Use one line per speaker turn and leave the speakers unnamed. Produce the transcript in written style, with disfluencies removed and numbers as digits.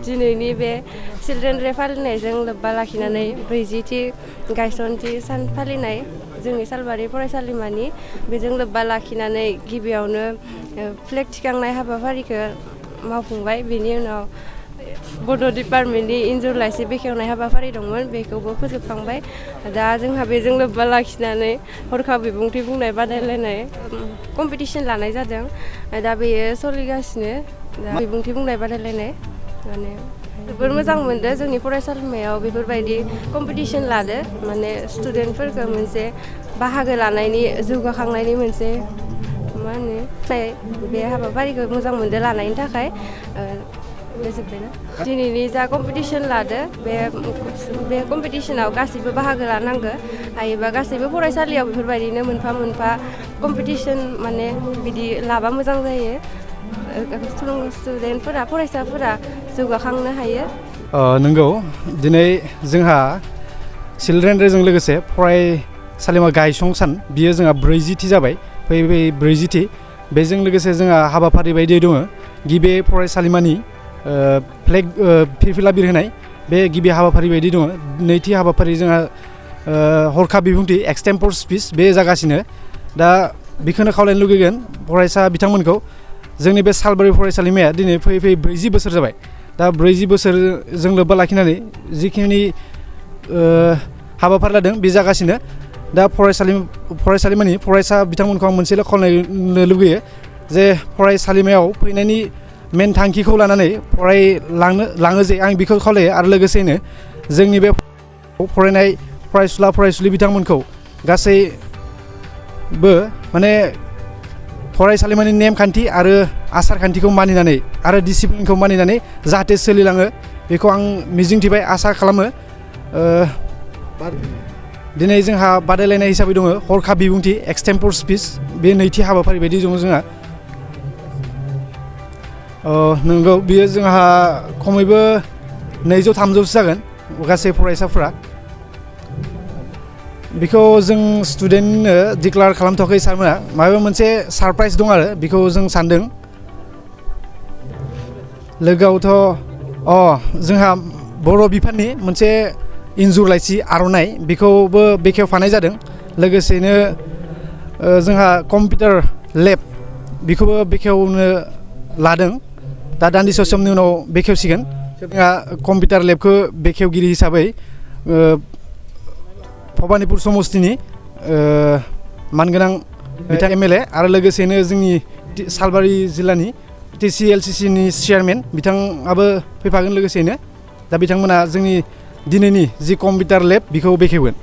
दिनैनि बे children day फालिनायजों लोब्बा लाखिनानै 40थि गायसनथि सान फालिनाय जोंनि सालबारि फरायसालिमानि बेजों लोब्बा लाखिनानै गिबियावनो फ्लेग थिखांनाय हाबाफारिखौ मावफुंबाय। बेनि उनाव बड' डिपार्टमेन्टनि इन्जुर लाइसि बेखेवनाय हाबाफारि दंमोन, बेखौबो फोजोबखांबाय। दा जोंहा बेजों लोब्बा लाखिनानै हरखाब बिबुंथि बुंनाय बादायलायनाय कम्पिटिसन लानाय जादों। दा बेयो सोलिगासिनो, दा बिबुंथि बुंनाय बादायलायनाय माने जोबोर मोजां मोनदों जोंनि फरायसालिमायाव बेफोरबायदि कम्पिटिसन लादो, माने स्टुडेन्टफोरखौ मोनसे बाहागो लानायनि जौगाखांनायनि मोनसे मा होनो बे हाबाफारिखौ मोजां मोनदों लानायनि थाखाय। जोब्बायना दिनैनि जा कम्पिटिसन लादो बे कम्पिटिसनाव गासैबो बाहागो लानांगो, हायोबा गासैबो फरायसालियाव बेफोरबायदिनो मोनफा मोनफा कम्पिटिसन माने बिदि लाबा मोजां जायो। स्टुडेन्टफोरा फरायसाफोरा जौगाखांनो हायो।
नंगौ, दिनै जोंहा चिल्ड्रेन डेजों लोगोसे फरायसालिमा गायसं सान बियो जोंहा 40थि जाबाय। फैयै 40थि बेजों लोगोसे जोंहा हाबाफारि बायदि दङ। गिबि फरायसालिमानि फ्लेग फिरफिला बिरहोनाय बे गिबि हाबाफारि बायदि दङ। नैथि हाबाफारि जोंहा हरखाब बिबुंथि एक्सटेम्पर स्पिच बे जागासिनो। दा बेखौनो खावलायनो लुगैगोन फरायसा बिथांमोनखौ, जोंनि बे सालबारि फरायसालिमाया दिनै फैयै 40 बोसोर जाबाय। दा 40 बोसोरजों लोब्बा लाखिनानै जिखिनि हाबाफारि लादों बे जागासिनो। दा फरायसालिमानि फरायसा बिथांमोनखौ आं मोनसेल' खावलायनो लुगैयो जे फरायसालिमायाव फैनायनि मेन थांखिखौ लानानै फरायलाङो जे आं बेखौ खावलायो। आरो लोगोसेनो जोंनि बे फरायनाय फरायसुला फरायसुलि बिथांमोनखौ गासैबो माने फरायसालिमानि नेमखान्थि आरो आसार खान्थिखौ मानिनानै आरो डिसिप्लिनखौ मानिनानै जाहाथे सोलिलाङो बेखौ आं मिजिंथिबाय, आसा खालामो। दिनै जोंहा बादायलायनाय हिसाबै दङ हरखाब बिबुंथि एक्सटेम्पर स्पिच, बे नैथि हाबाफारि बायदि दङ जोंहा। नंगौ, बियो जोंहा खमैबो 200-300सो जागोन गासै फरायसाफोरा। बेखौ जों स्टुडेन्टनो डिक्लेयार खालामथ'वाखै सारमोना, माबा मोनसे सारप्राइज दं आरो बेखौ जों सानदों। लोगोआवथ' जोंहा बर' बिफाननि मोनसे इन्जुर लाइसि आर'नाइ बेखौबो बेखेवफानाय जादों। लोगोसेनो जोंहा कम्पिउटार लेब बेखौबो बेखेवनो लादों। दा दान्दिसे समनि उनाव बेखेवसिगोन। जोंहा कम्पिउटार लेबखौ बेखेवगिरि हिसाबै भबानिपुर समस्तिनि मानगोनां बिथां MLA आरो लोगोसेनो जोंनि सालबारि जिल्लानि TCLCCनि चेयारमेन बिथाङाबो फैफागोन लोगोसेनो। दा बिथांमोना जोंनि दिनैनि जि कम्पिउटार लेब बेखौ बेखेवगोन।